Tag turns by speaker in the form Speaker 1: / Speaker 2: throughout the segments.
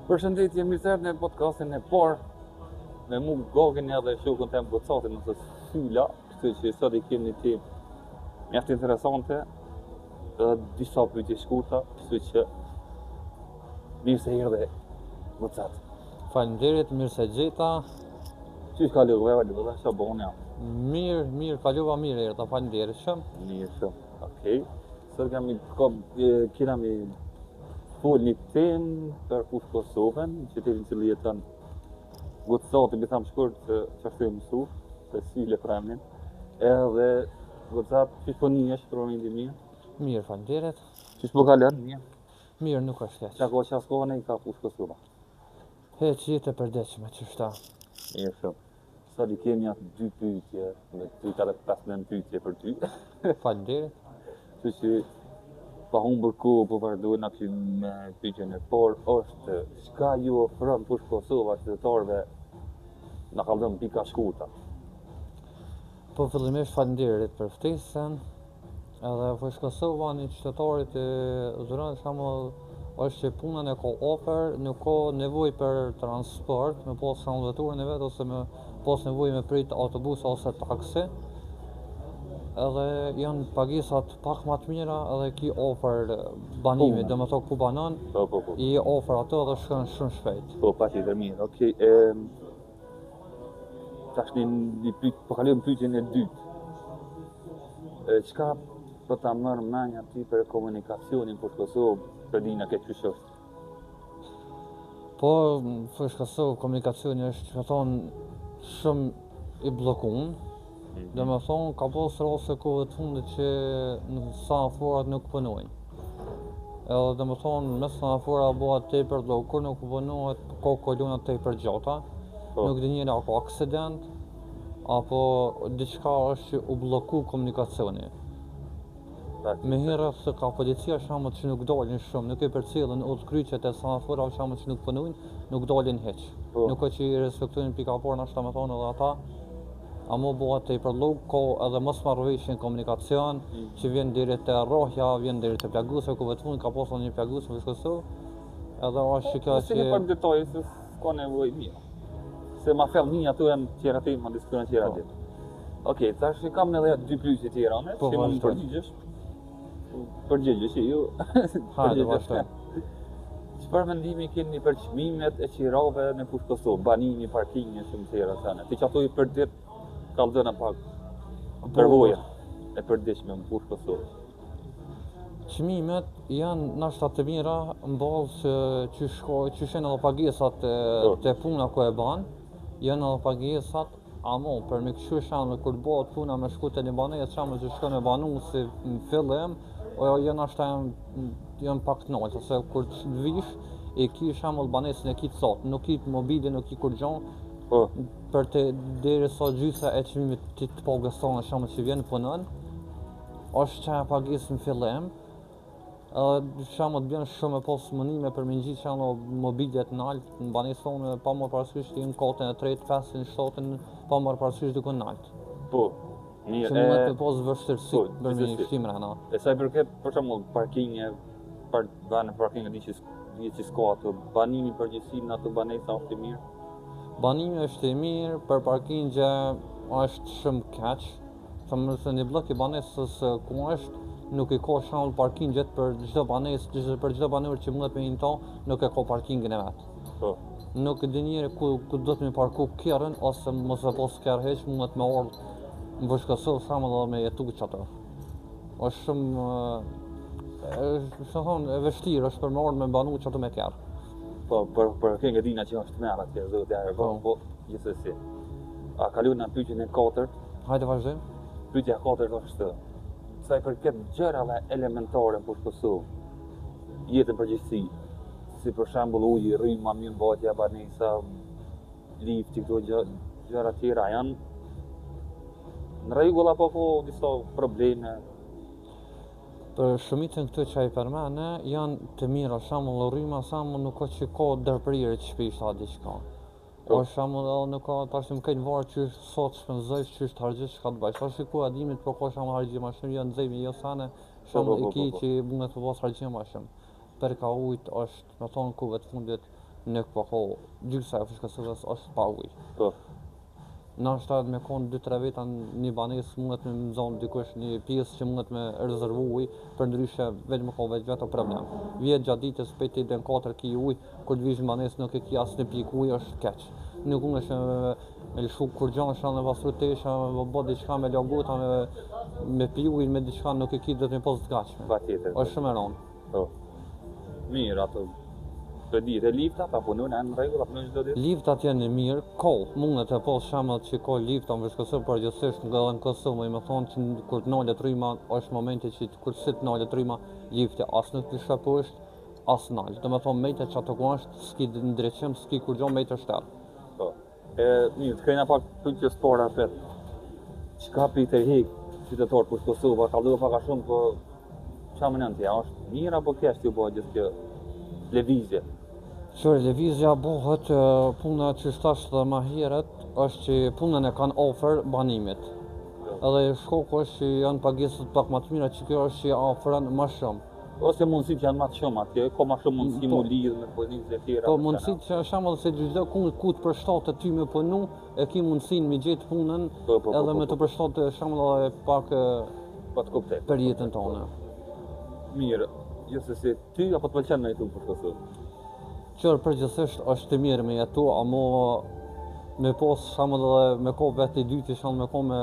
Speaker 1: Përshëndetje, mirë se erdhët në podcastin e parë me mu Gogin edhe shokun tem Gocatin ose Syla, kështu që sot i kemi një temë mjaft interesante edhe disa pyetje shkurta, kështu që mirë se erdhe Gocat.
Speaker 2: Faleminderit, mirë se gjeta.
Speaker 1: Qysh kalove, kalove, sa bon
Speaker 2: ja. Mirë, mirë, kalova mirë erdha, faleminderit
Speaker 1: shumë. Mirë shumë. Okej. Sot kemi kena me fol një temë për Fushë Kosovën, qytetin cili jeton Gocati, bi tham shkurt se qashtu e mësu, se Syle për emnin. Edhe Gocat, qysh po nihesh për momentin
Speaker 2: mirë? Mirë, faleminderit.
Speaker 1: Qysh po kalon? Mirë.
Speaker 2: Mirë, nuk është keq.
Speaker 1: Çka ka çka s'ka në ka Fushë Kosova?
Speaker 2: Hiç jetë e përditshme qështu.
Speaker 1: Mirë shumë. Sot i kemi atë dy pyetje, me 3, 4, 5, 9 pyetje për ty.
Speaker 2: Faleminderit.
Speaker 1: Kështu që pa humbur kohë, po vazhdojmë aty me pyetjen e parë është çka ju ofron Fushë Kosova qytetarëve na kallzon pika shkurta.
Speaker 2: Po fillimisht faleminderit për ftesën. Edhe Fushë Kosova një qytetarit e dhuron shembull është që punën e ka afër, nuk ka nevojë për transport, me pas shembull veturën e vet ose me pas nevojë me prit autobus ose taksi. Edhe janë pagesat pak më të mira edhe ki afër banimit, do me thonë ku banon,
Speaker 1: po, po, po.
Speaker 2: i afër ato edhe shkon shumë shpejt.
Speaker 1: Po, patjetër mirë, okej. Okay, Tash një, një pyet, po kalojmë pyetjen e dytë. E, çka po ta merr mendja ty për komunikacionin Fushë Kosovë, për dina këtë qysh është?
Speaker 2: Po, në Fushë Kosovë, komunikacioni është, që thonë, shumë i bllokun. Mm -hmm. Do me thonë, ka pas raste kohëve të fundit që në semaforat nuk punojnë. Edhe do me thonë, me semafora bëhet tepër bllok, kur nuk punohet, ka kolona tepër gjata, po. nuk di njeri a ka aksident, apo diçka është që u blloku komunikacioni. Me hi rreth se ka policia shembull që nuk dalin shumë, nuk e përcjellin udhëkryqet e semaforave shembull që nuk punojnë, nuk dalin hiç. Po. Nuk është që i respektojnë pika parë, nashta me thonë edhe ata, amo bëhet tepër bllok, ka edhe mosmarrëveshje në komunikacion, mm. që vjen deri te rrohja, vjen deri te plagosja, ku vetë fund ka pasur një plagosje në Kosovë. Edhe është që
Speaker 1: kjo që... Po, për detaje, se s'ka nevojë mirë. Se ma thellë një ato janë tjera tema, diskutojnë tjera po. ditë. Okej, tash i kam edhe dy pyetje tjera, ne, po, që mund të përgjigjesh. Përgjigjesh ju.
Speaker 2: Hajde, vazhdo.
Speaker 1: Çfarë mendimi keni për çmimet e qirave në Fushë Kosovë, banimi, parkingi e shumë tjera sene? Ti që ato i për ditë kallzona pak po. përvojën e përditshme në Fushë Kosovë.
Speaker 2: Çmimet janë nashta të mira në bazë që që shko, që janë edhe pagesat e, po. te puna ku e ban, janë edhe pagesat amo për me kështu shembull kur bëhet puna me shku te një banesë shembull që shkon me banu si në fillim, o jo nashta janë janë pak të nalta, se kur të vish e ki shembull banesën e ki të sot, nuk ki mobilje, nuk ki kurgjo,
Speaker 1: po.
Speaker 2: për të deri sa gjysa e çmimit të të pagës tonë shembull që vjen punon, është qajo pagesë në fillim, edhe shembull të bjen shumë e pas munime për me ngjit shembull mobiljet nalt në banesë tonë pa marrë parasysh ti në katën e tretë, pestin, shtatën, pa marrë parasysh diku nalt.
Speaker 1: Po. Mirë,
Speaker 2: që mundet me pas vështirësi po, për me shti mrena.
Speaker 1: E sa i përket për shembull parkinge, për vende parkinge di që di që s'ka ato banimi përgjithësi në ato banesa është i mirë.
Speaker 2: Banimi është i mirë, për parkingje është shumë keq, Sa më se një bllok i banesës ku është, nuk i ka shembull parkingjet për çdo banesë, çdo për çdo banor që mundet me hi n'to, nuk e ka parkingin e vet.
Speaker 1: Po.
Speaker 2: Nuk e di njeri ku ku do të me parku kerrin ose mos e pos kerr hiç, mundet me ardh në Fushë Kosovë shembull edhe me jetu qato. Është shumë është shumë thonë e vështirë është për me ardh me banu qato me kerr.
Speaker 1: Po, për parking e dina që është tmerr atje, zoti ajo, po, po, gjithsesi. A kalojmë në pyetjen e katërt?
Speaker 2: Hajde vazhdojmë.
Speaker 1: Pyetja e katërt është sa i përket gjërave elementare në Fushë Kosovë, jetën përgjithësi, si për shembull uji, rryma, mirëmbajtja, banesa, lifti, këto gjë, gjëra tjera janë në rregull apo ka disa probleme?
Speaker 2: Për shumicën këto që i përmene janë të mira, shembull rryma, shembull nuk ka që ka ndërprerje të shpeshta diçka. Po shembull edhe nuk ka tash më krejt varet qysh sa të shpenzojsh, qysh të harxhosh, çka të bësh. Tash koha e dimrit po ka shembull harxhim më shumë, jo nxehmi, jo sene,
Speaker 1: Po,
Speaker 2: shembull
Speaker 1: po,
Speaker 2: i
Speaker 1: po,
Speaker 2: ki
Speaker 1: po, po.
Speaker 2: që mundet të pas harxhim më shumë. Për ka ujt është, me thonë kohëve të fundit, Nuk po ka, gjysa e Fushë-Kosovës është pa ujë.
Speaker 1: Po.
Speaker 2: Nashta me konë 2-3 veta në një banesë mundet me nxonë dikush një pjesë që mundet me rezervu ujë, përndryshe veç me konë veç vetë o problem. Vjet gjatë ditës prej 8 deri në 4 ki ujë, kur të vish në banesë nuk e ki asnjë pikë ujë, është keq. Nuk mundesh me, me lëshu kurgjo, me pastru tesha, me bo diçka me la gota, me, me pi ujë me diçka nuk e ki, do të me pas të gatshme.
Speaker 1: Patjetër.
Speaker 2: Është shumë e rëndë.
Speaker 1: Po. Mirë, ato të di, dhe liftat, a punojnë në rregull, a punojnë çdo ditë?
Speaker 2: Liftat janë mirë, ko, mundet e pas shembull që ka lifta në Kosovë, përgjithsisht nga edhe në Kosovë, me thonë që kur të nalet rryma, është momenti që kur si të nalet rryma, lifti as nuk të lëshon poshtë, as nalt. Do me thonë mbetet që ato ku është, s'ki ndriçim, s'ki kurgjo, mbetet shterr.
Speaker 1: Po. E, mirë, të kthehna pak pyetjes parë apet. Çka pi tërhek qytetarët për Kosovë, ka kallzu pak a shumë, po çka mendon ti, a është mirë apo keq të bëhet gjithë kjo lëvizje?
Speaker 2: Qyre, lëvizja bëhet puna që thash dhe ma herët, është që punën e kanë afër banimit. Po. Edhe shkaku është që janë pagesat pak ma të mira, që kjo është që afron ma shumë.
Speaker 1: Ose mundësitë janë ma të shumë atje, ka ma shumë mundësi po, mu lidh me pozitë e tjera.
Speaker 2: Po mundësitë që shembull se çdo ku ku të përshtatet ty me punu, e ki mundësinë me gjetë punën, po, po, po, edhe po, me të po. përshtatë shembull edhe pak
Speaker 1: po të kuptoj.
Speaker 2: Për jetën tonë.
Speaker 1: Mirë, gjithsesi ty apo të pëlqen me jetu në Kosovë?
Speaker 2: Qyre përgjithsisht është mirë me jetu, amo me pos shembull edhe me ko vetë i dyti, shembull me ko me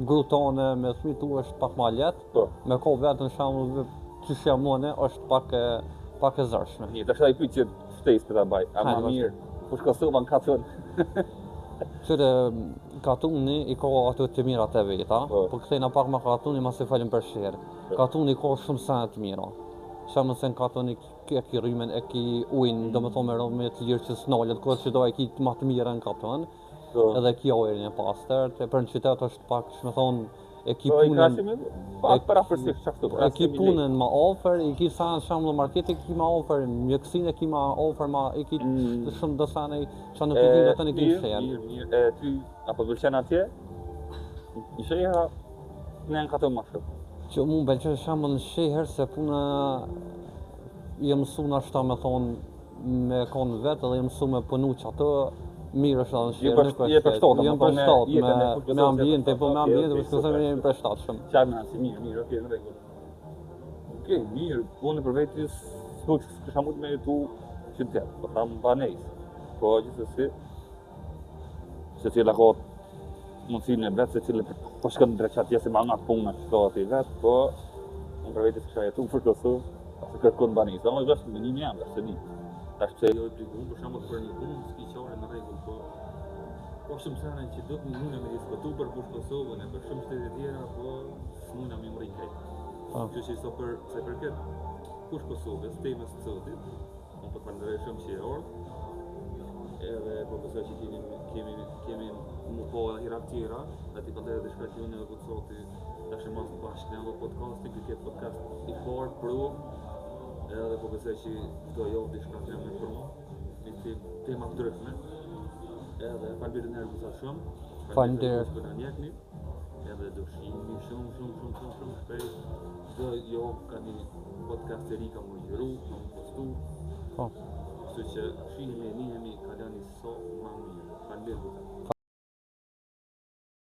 Speaker 2: gru tane, me fëmijë tu është pak ma lehtë.
Speaker 1: Po.
Speaker 2: Me ko vetën shembull qysh jam unë është pak e pak e
Speaker 1: zorshme. Një, tash ai pyetje shtesë për ta baj. A ma mirë, Fushë Kosovë a n'katun.
Speaker 2: Qyre, katuni i ka ato të mirat e veta, po, po kthehna pak ma katuni, masi folëm për sheher. Po. Katuni ka shumë sene të mira. Shembull se në katun e ki rrymën, e ki ujin, mm. do me thonë me rëmë të lirë që s'nalet, kohë që do e ki ma të mirën në katun, po. edhe ki ajrin e pastër, të për në qytet është pak, me thonë, e ki
Speaker 1: po,
Speaker 2: punën
Speaker 1: pak përafërsisht çfarë
Speaker 2: po, e ki punën më afër, i ki sa shembull marketi ki më afër, mjekësinë e ki më afër, ma i ki mm. shumë do sene që nuk i ki ato në ki
Speaker 1: sheher. Mirë, mirë, e ty apo të pëlqen atje? Në sheher në në katun më
Speaker 2: shumë. Që mu më pëlqen shembull në sheher se puna jam mësu nashta me thonë me konë vetë dhe jam mësu me punu që ato mirë është edhe në
Speaker 1: sheher, nuk është. Je përshtatë,
Speaker 2: jam përshtatë me, me ambiente, po me ambiente, po shkësëm jam përshtatë
Speaker 1: shumë. Qartë në si mirë, mirë, okej, në rregull. Okej, mirë, unë për veti s'po kisha mund me jetu qytet, po tham banesë. Po gjithsesi, secila ka mundësinë e vet, secili po shkon drejt atje se ma nga puna që thotë i vet, po unë për veti s'kisha jetu për Kosovë, as kërkon banesë. Ama është mendimi jam, s'e di. Tash pse jo i obliguar për shembull për një punë, s'ki çare në rregull, po po shumë sene që do të mundem me diskutu për Fushë Kosovën e për shumë shtete tjera, po s'mundem me mrri krejt. Po. Kështu që sa për sa i përket Fushë Kosovës, temës të sotit, Unë po të falenderoj shumë që je ardhë. Edhe po besoj që kemi kemi kemi mu po edhe hera tjera, dhe ti patjetër diçka që unë edhe Vucati tash e mas bashkë në podcastin, ky këtë podcast i parë provë, edhe po besoj që këto javë diçka kemi me pru, me te, tema të ndryshme. Edhe faleminderit një herë Vucat shumë.
Speaker 2: Faleminderit.
Speaker 1: Për na ndjekni. Edhe do shihemi shumë shumë shumë shumë shumë shpejt. Çdo javë ka një podcast të ri ka mu xhiru, ka mu postu.
Speaker 2: Po.
Speaker 1: Kështu që shihemi e nihemi, kaloni sa ma mirë. Faleminderit.
Speaker 2: Faleminderit.